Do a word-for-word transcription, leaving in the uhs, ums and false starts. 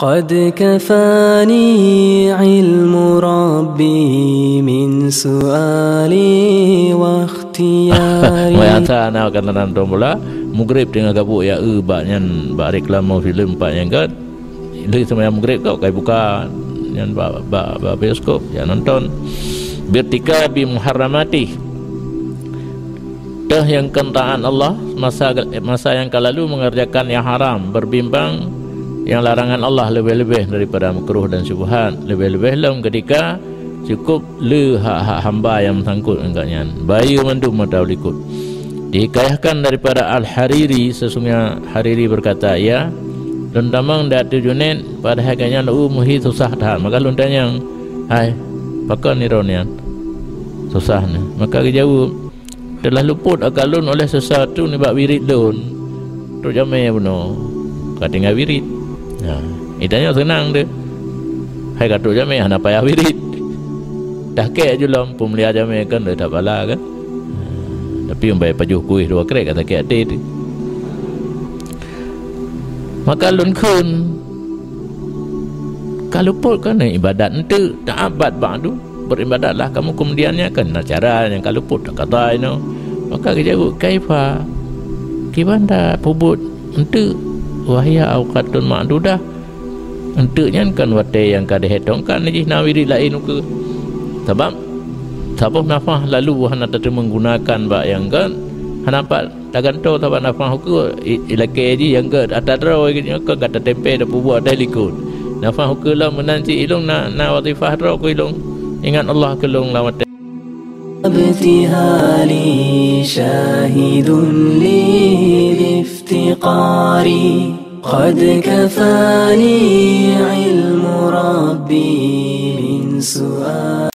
قد كفاني علم ربي من سؤالي واختياري. Meuasa na keunan tombola, mugrib teungoh gabuk ya eu bak nyan, bak reklame filem pat nyan kan. Lheueh seumayang mugrib kok kai buka nyan bak, bak, bak bioskop, ya nonton. Birtikabi muharramati. Teuh nyang kon taat Allah, masa, masa nyang ka lalu mengerjakan nyang haram, berbimbang nyang larangan Allah, leubeh-leubeh daripada makruh dan syubhat, leubeh-leubeh lom ketika cukup le hak-hak hamba nyang meusangkut ngon gobnyan. Bayeue mandum mata u likot. Dihikayahkan daripada Al-Hariri, sesungguhnya Hariri berkata, "Ya, lôn tamong di ateueh Junaid, padahai gobnyan lôn meuhi susah that. Maka lôn tanyong, 'Hai, pakon nirôn nyan susah nyoe?' Maka geujaweueb, 'Teulah luput akan lôn oleh sesuatu nibak wirit lôn. Trok jamé bunoe ka tinggai wirit.' Nah, itanyong seunang teuh. 'Hai ka trok jamé hana payah wirit. Dah kèk ju lom peumulia jamé kan lé that bala kan.' Nah, tapi umbai pajoh kueh dua krek ka sakét até teuh. Maka lôn kheun, ka luput kan ibadat enteuk, ta'abbad ba'du, beribadatlah kamu kemudiannya kan, na cara nyang ka luput, takadha inoe. Maka geujaweueb, kaifa? Kiban tapeubuet enteuk, wa hiya awqatun ma'dudah. Enteuk nyan kan watèe nyang ka dihétong, kan jih na wirit laén ukeue. Sabab saboh nafah lalu hana tateumeung gunakan bak nyang kan, hana pat tagantoe sabab nafah ukeue i-, ilakèe jih nyang gèt ata droe nyoe ka gata tempé tapeubuet dai likot. Nafah ukeue lom meunan cit ilôn na, na wazifah droe keu ilôn. Ingat Allah keu lôn lam watèe. ابتهالي شاهد لي بافتقاري قد كفاني علم ربي من سؤال